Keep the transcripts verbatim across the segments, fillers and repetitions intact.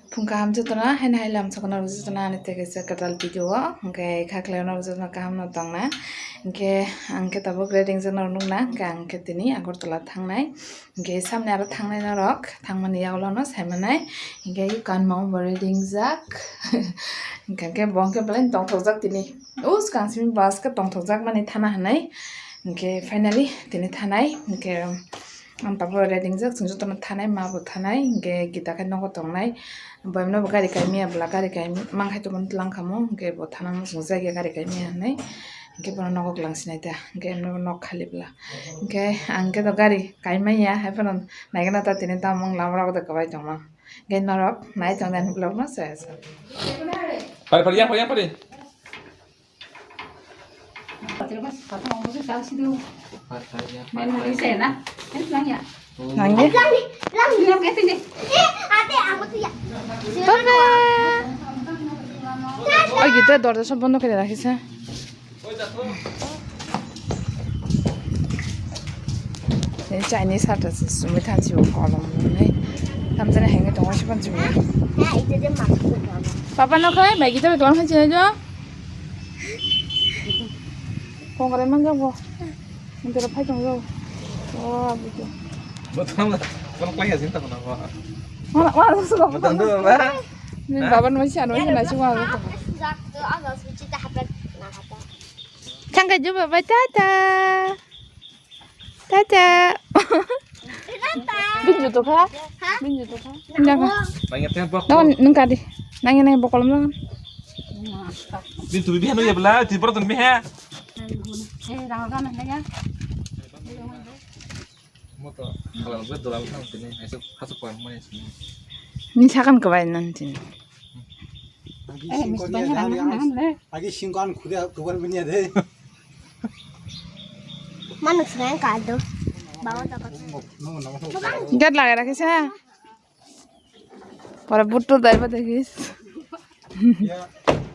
Phung kaham jotono, haino hai lam sakno rwjak jotono ani tei kaisa kwtal video o, hwnkhe kha khlai no rwjak jotono kaham no tongna, hwnkhe ang khe tabuk ready wngjak no nukna, hwnkhe ang khe tini Agartala thangnai, hwnkhe samni aro thangnai norok, thangmani yagulo no saimanai, hwnkhe kanmung bo ready wngjak, hwnkhe bo hwnkhe belai tongthokjak tini, o swkang simi bus khe tongthokjak mani thana hinwi, hwnkhe finally tini thanai, hwnkhe. Ang tabuk ready wngjak, chwng jotono thanai, ma bo thanai, hwnkhe Gita khe nogo tongnai. Boyamno bo gari kaimaya bwla, gari kai mankhai tongmani tlang khamu, hwnkhe bo thana muchung jakya gari kaimaya hinwi, hwnkhe bono nogo kwlang sinai ta, hwnkhe emno nok khali bwla. Hwnkhe ang khe to gari kaimaya, haiphano naigwna ta tini tamo wng lama rogo de kwbai tongma. Hwnkhe norok nai tongdi ani vlog no chaya sa. Pari, pari, yang pari, yang pari. Nangya? Papa! Oi, gita dorja sob bondo kore rakhise. Chinese hat sumi thansi o kolom nai. Tamjani henge tongo sipan sumi. Papa no khai, bai gita bai kolom khai chinai jo. Kongrai manjak bo. Hintero phai tong jo. Wah, bujo. Bo tong, tong klai ya, sinta kono bo. Wah, wah, suka. Bo tong do ba. Ni baba no siya no siya na siwa. Thangkai jo baba, tata. Tata. Binju to kha? Ha? Binju to kha? Nang ya teng bok. Nang, nang kadi. Nang ini bokol nang. Bintu bibi hanu ya bela, ti boro tun biha. Eh, rang rang nang ya. Moto, kalau gue dolar kan sini, ayo kasih paham mana sini. Ni sakan kebai nanti. Agi singko dia dari ang. Agi singko an khuda tuan punya deh. Manuk sinai kado. Bawa dapat. Gate lagai rakhisa. Pora buttu daiba dekhis. Ya,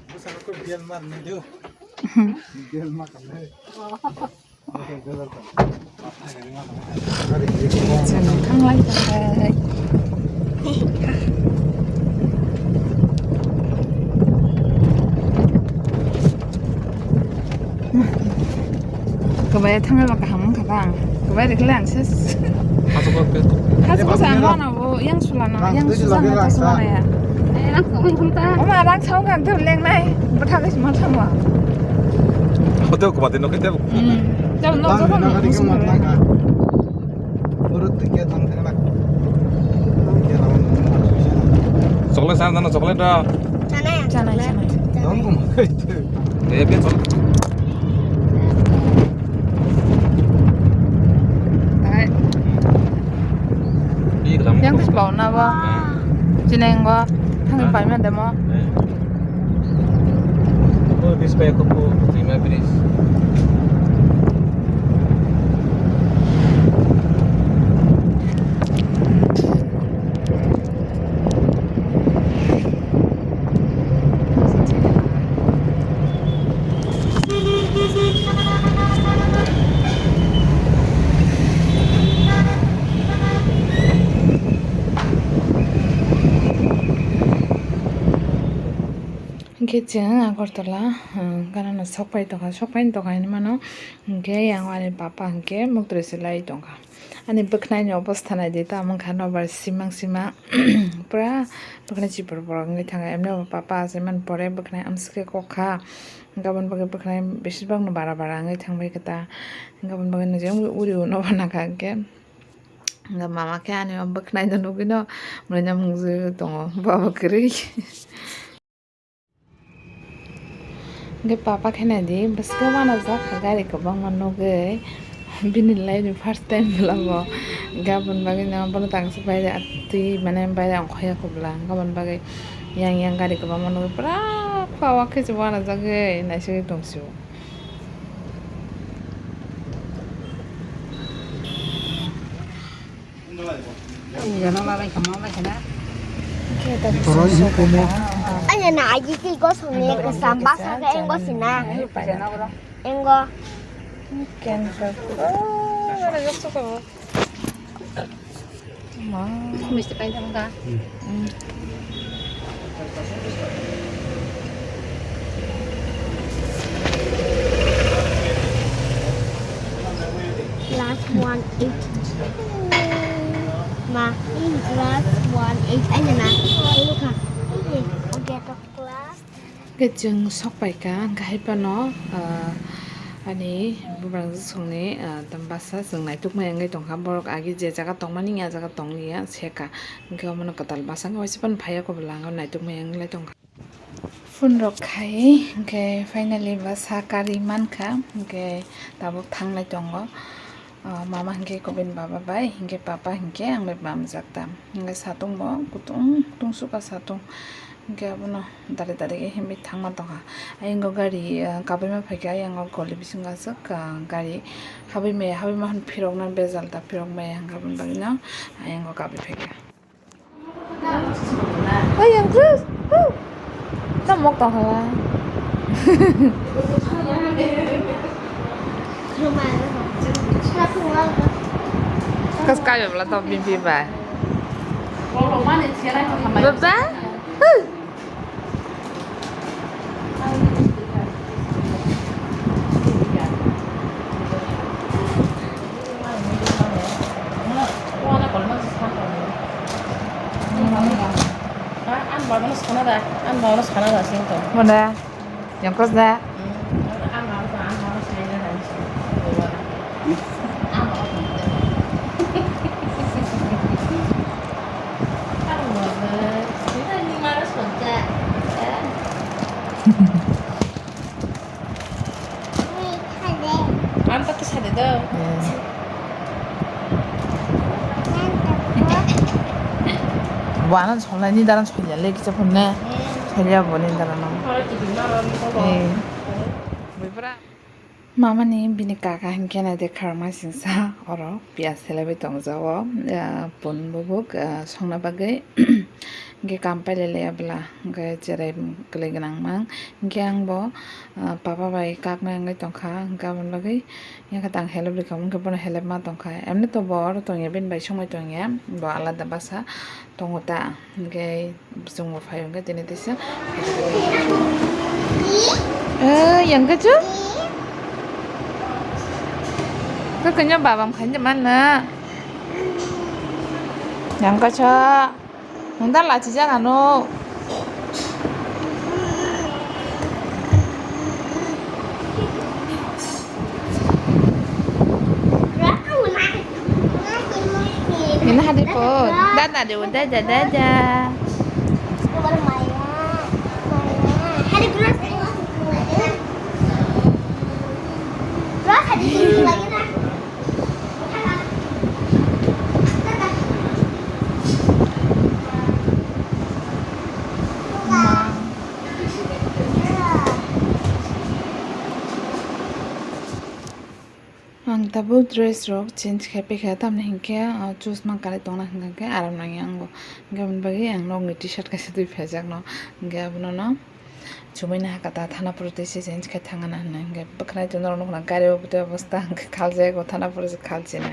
busa ko bial mar ni do. Bial mar kan. Chwng thanglai tongkha. Kwbai thangwi ba kaham wngkha ba ang. Kwbai rikhle ang ses. Hasu ko ke. Hasu ko sa ang wana bo yang sulana, yang sulana ta sulana ya. Oma rang saung kan tu leng nai. Bwtha khe sima thangwa. Hotel ko bade no kete. Hmm. Tau no joto no. Chocolate sana sana chocolate da. Chanai, chanai. Eh, bien. Yang tus bau na ba. Chineng ba. Thang pai ma demo. Oh, bis pai ko ko terima bris. Hingke chwng Agartala, ah, ganano sokpai tongkha, sokpai tongkha hinwi mano. Hingke yang ani papa hingke muktwi se lai tongkha. Ani bwkhnai ni obostha naidi, tamo wngkha nobar simang simang. Pura bwkhnai chipor borok wngwi thangkha. Emni bo papa achai mani pore bwkhnai amswk khe kok kha. Gabon bagwi bwkhnai besibak no bara bara wngwi thangbai khe ta. Gabon bagwi nw jeng uri u nobar nangkha hwnkhe. Hwnkhe mama khe ani o bwkhnai no nugwi no mwnaino mungwi tongo. Baba kwrwi. Hingke papa khe nai di, bwskango uanajak kha gari kwbangma nugwi, bini life ni first time bwla bo, hingke aboni bagwi no bono tangsa baire atwi mane baire ongkha ya kho bwla, hingke aboni bagwi yang yang gari kwbangma nugwi pura kha o khe se uanajagwi naisingwi tong sio. Anya na aji ti gosong ni kesam basa ke enggo sina. Enggo. Misti pai jang da. Hwnkhe chwng sok pai kha, hwnkhe hai phano, ah, ani bubagrang songni, ah, tamo bwsa chwng naitukmaya wngwi tong kha. Borok agi je jaga tongmani, a jaga tong liya se kha. Hwnkhe omono kwtal bwsa wngkha, waisa phano phaiya kobla, ang naitukmaya wngwi lai tong kha. Phone rok khai, hwnkhe finally bwsa karwi man kha, hwnkhe tabuk thanglai tongo. Ah, mama hwnkhe kubun baba bai, hwnkhe papa hwnkhe ang bai bamjak ta. Hwnkhe satung bo kutung tungsukha satung. Hwnkhe abono dari dari khe himwi thangma tongkha. Ayang o gari, ah, kabaima phaikha, ayang o goli bisingo aswk, ah, gari habwi maya, habwi ma hwn phirokna bejal ta, phirok maya hwnkhe aboni bagwino ayang o kabwi phaikha. Ayang Chris, hu. Tamo tongkha la. Kas kayo bla to bimbi bai. Baba? Hu. Mane? Yang kos da? Ang kata sa de do. Buano solai ni daran solia le kisa phone. Solia bo ni daran no. Eh. Mamani bini kaka hinkhe nai de kharma singsa oro piyaj selaibai tongjago, ah, pun bubuk, ah, songna bagwi. Hinkhe kam pailai laiya bwla, hinkhe cherai kwlwi gwnang mang. Hinkhe ang bo, ah, papa bai kaknai wngwi tongkha, hinkhe aboni bagwi yakhe tang help rwkha, hinkhe bono help ma tongkha. Emni to bo oro tongya, bini bai songwi tongya, bo alada bwsa tongo ta, hinkhe. Chwngbo phai hwnkhe tini tisa. Eh, yang kachu? Khe kanya babam khainja mana? Yang kacha. Nungda lachi jaga no. Ini hadi po. Dada de, dada, dada. Ang tabuk dress rok change khai paikha, tamni hinkhe, ah, chusma kwrwi tongna hinkhe aram nangya ango. Hinkhe aboni bagwi ang nokni T-shirt kaisa twi phaijakno. Hinkhe abono no chumui nahakha ta, thana phuru twi se change khai thangna hinwi. Hinkhe bwkhwnai twi norok nukna gari o bwtwi obostha hinkhe khaljak o, thana phuru se khalchina.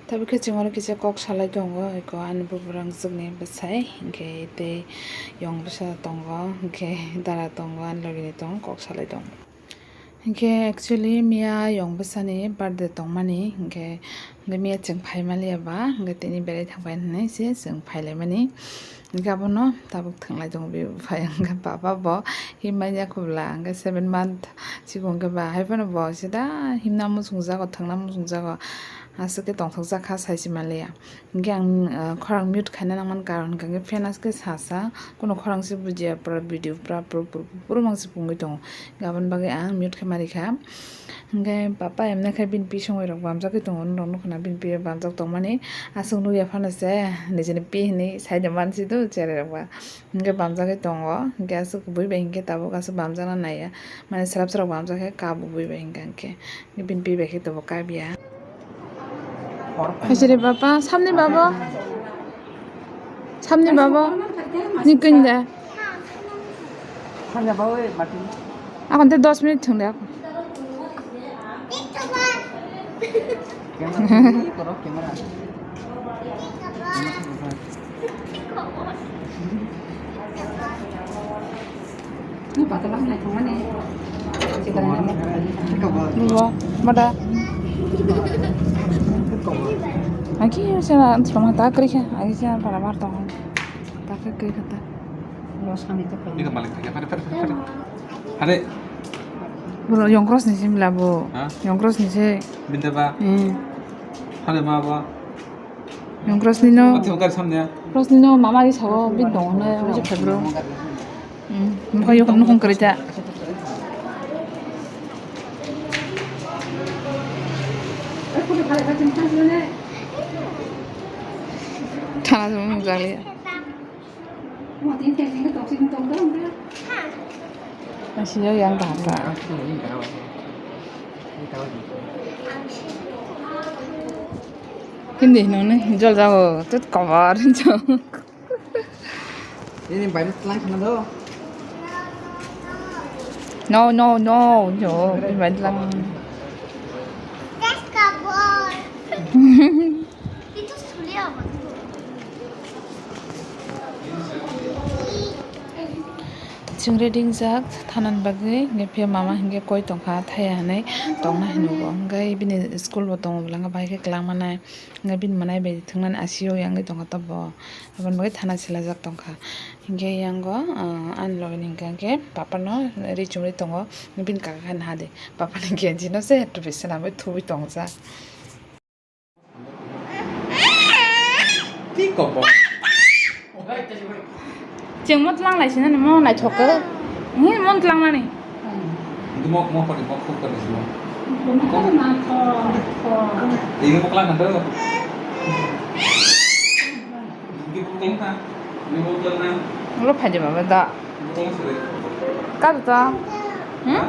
Tabuk khe chwng oro kisa kok salai tongo, eko ani bubagrang swkni bwsai, hinkhe tei yong bwsa tongo, hinkhe dara tongo, ani logini tongo, kok salai tongo. Hinkhe actually miya yong bwsani birthday tongmani, hinkhe, hinkhe miya chwng phaimaliya ba, hinkhe tini berai thangbai hinwi se chwng phailaimani. Hinkhe abono tabuk thwnglai tongo bini bupha, hinkhe papa bo himya kubla, hinkhe seven month sikung khe ba, haiphano bo sida himna muchungjago, thwngna muchungjago, aswk khe tongthokjak kha, saisi manliya. Hinkhe ang, ah, khorang mute khaina nangmani karon hinkhe fan aswk khe sasa, kuno khorang se bujiya, pura video pura pura pura pura mang se pungwi tongo, hinkhe aboni bagwi ang mute khe ma rikha. Hinkhe papa emne khe bini bisingwi rok bamjagwi tongo, norok nukha na bini pi bamjak tongmani. Aswk nukya phano se nijini pi hinwi saida mansi do cherai rok ba. Hinkhe bamjagwi tongo, hinkhe aswk bui bai hinkhe tabuk aswk bamjakna naiya. Mane swrap swrap bamjak khe kabo bui bai hinkhe, hinkhe bini pi bai khe tabuk kabiya. Haisiri baba, samni baba. Samni baba. Ni kunda. Akon te dos minute thung de akon. Bo, mada. Aki sana, sama ta kri kha, aki sana para mar tong. Ta kri kha ta. Bini malik thangya, phare, phare, phare, phare. Phare. Bro, yongkros ni sim labo. Ha? Yongkros ni se. Bini ba? Hmm. Phare ma ba? Yongkros ni no. Ati yongkar samne. Yongkros ni no mama ri sawo, bi dong na, wi se phai bro. Hmm, mukha yok nukung kari ta. Thana jong jali. Asio yang kaham ka. Hindi nong ni jol jago tut kobar jong. Ini bai tlang khna do. No, no, no, no, ini bai tlang. Itu sulia apa? Chwng ready wngjak thanani bagwi, hwnkhe phiya mama hwnkhe koi tongkha, thaya hinwi tongna hinwi bo. Hwnkhe bini school bo tongo, bwlanga bahai khe kwlangma nai. Hwnkhe bini mwnai bai thwngnani asio yangwi tongkha tobo. Aboni bagwi thana silajak tongkha. Hwnkhe yango, ah, ani logini hwnkhe papa no ri chumui tongo. Bini kaka khe naha de. Papa ni genji no se tubui swnamwi thubui tongjak. Twi kok bo. Chwng mo tlang lai sinani mo naithok khe. Ni mo tlang nani. Mo, mo khori, mo khuk khori simo. Ini mo klang nando. Ini mo klang na. Ini mo klang na. Lo phaidi baba da. Kar ta? Hmm?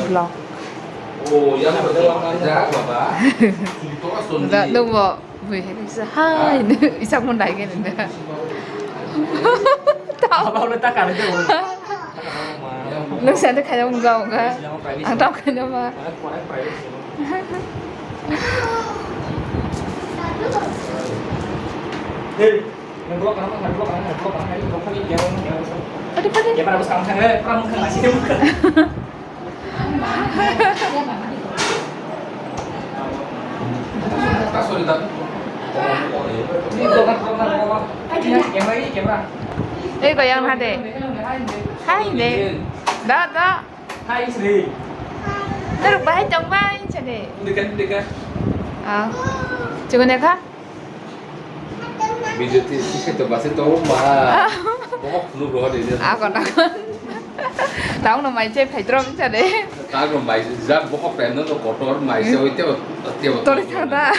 Vlog. Da, nungbo. Bui hai nungsa hai, isa mun dai gini da. Tau. Apa udah tak ada tuh? Nungsa tu kaya ungga ungga. Ang tau kaya ma. Hey, ngeblok kana, ngeblok kana, ngeblok kana, ngeblok kana, ngeblok kana. Padi, padi. Ya, pada bos kamu kan, eh, kamu kan masih buka. Ei, goyang hade. Hai de. Da, da. Hai, Sri. Teruk bahai tong bai, sade. Dekat, dekat. Ah. Cukup ya, Kak? Video ti sisi to basi to ma. Ah. Bohok phunuk rohor ini. Ah, kono. Tahu no mai chai phai trom cha de. Tahu no mai ja bohok pen no kotor mai se oi te te. Tori thada.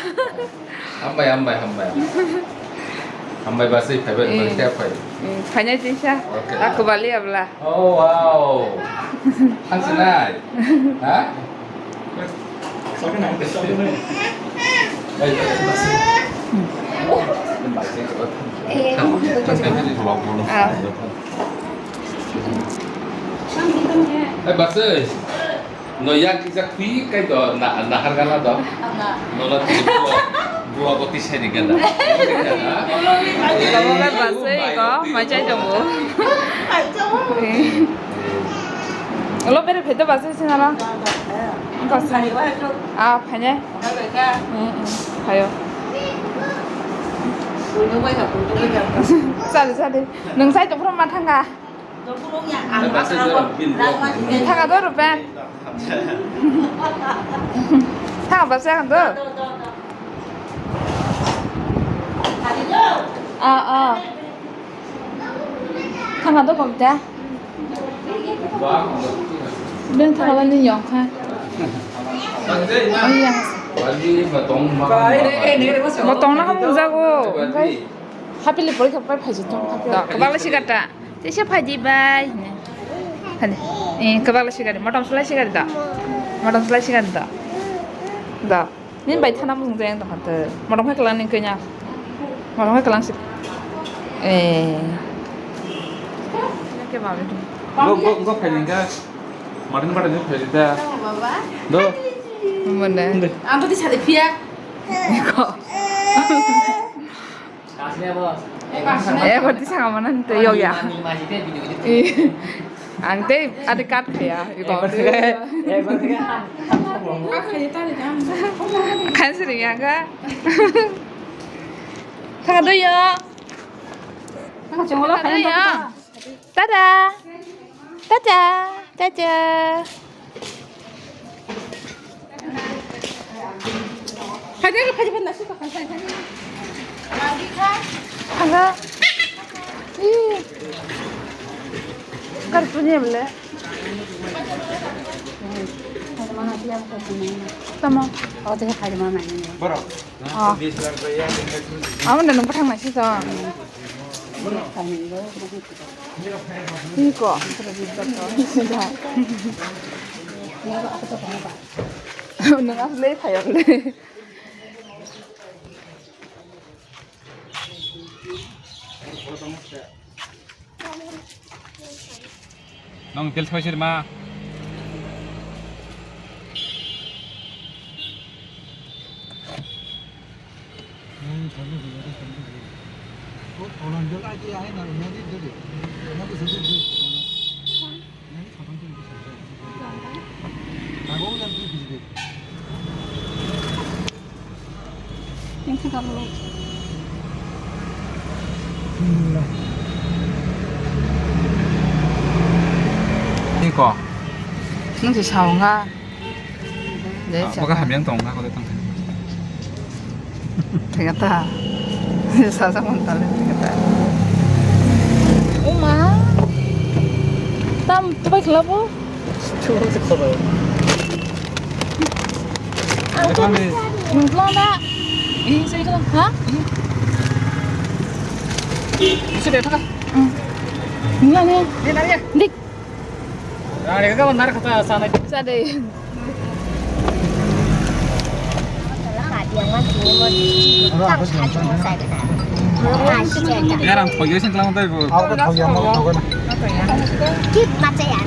Hambai, hambai, hambai. Hambai basi phai bai phai te phai. Phai nai tisa. Okay. Aku bali abla. Oh wow. Hansinai. Ha? Eh, basai. No yak kisa kui kai do na nahar gana do. No na tini buwa buwa boti seni gana. Kamu kan basai ko, macai jamu. Lo bere pheto basai sini lo. Engkau sini. Ah, phanya. Hmm, hmm. Hayo. Sadi, sadi. Nung sai to pura matang ka. Thanga do rupen. Thanga basa kan do. Ah, ah. Thanga do komta. Beng thanga ni yong kha. Oh iya. Bo tongna ham jago. Hapili porikha pai phaijak tong kha. Kwbangla sikata. Tisa phaidi bai. Hani. Eh, kwbangla sikari. Motom sulai sikari da. Motom sulai sikari da. Da. Nini bai thana mung jayang tong kha. Motom hai kalang ni kanya. Motom hai kalang sik. Eh. Ke ba. Go, go, go, phaidi ka. Motom pada ni phaidi da. Baba. Do. Mana? Ang to di sade pia. Ko. Eh, berarti sama mana nih, yog ya? Ang teh ada cut ya, iko. Kan sering ya, Kak? Kak, ada ya? Kak, ada ya? Tada! Tada! Tada! Hello. Ih. Kartu ni bole. Tamo. Oh, teh khai mana ni. Borok. Ah. Amo na nung pathang nai si to. Iko. Nung asle phayok le. Nong tel soi sir ma. Iko. Nung si sao nga. Baka hamyang tong nga kau tang. Tengata. Sasa kontale tengata. Uma. Tam tubai khlabo. Nungkla da. Ini saya kena, ha? Bisa deh, tak? Nungkla nih. Ini tadi ya. Dik. Rang rega kawan nar kata sana. Sade. Yarang thoyo sing klang tai bo. Ako thoyo mo thoyo na. Kit macha ya.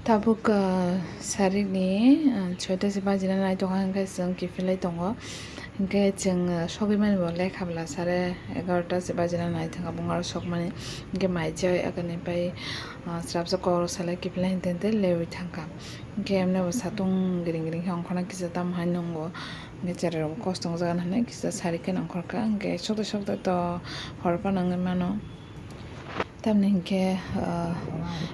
Tabuk, ah, sarikni, ah, soita se bajina nai tongo, hingke chwng kiphilwi tongo. Hingke chwng, ah, sogwi mani bo lekha bwla sare egarota se bajina nai thangkha, bung aro sokmani. Hingke mai chai agani pai, ah, srapsa kok salai kiphilai hinte hinte lewi thangkha. Hingke emne bo satung gring gring khe ongkhorna kisa tamo hai nungo. Hingke cherai rok kosto wngjagan hinui kisa sari khe nongkhorkha. Hingke sokdai sokdai to hor phano wngwi mano. Tamni hingke, ah,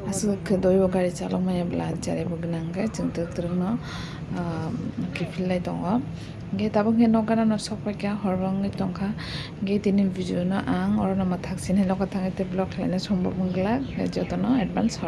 aswk khe doibo gari chalok maya bwla cherai bo gwnang khe chwng twk twrwk no, ah, kiphillai tongo. Hingke tabuk hingke nok gana no sok paikha, hor bo wngwi tongkha. Hingke tini video no ang oro no mwthak sini loka thangwi tei vlog khlaina sombab wngkha, jotono advance hor.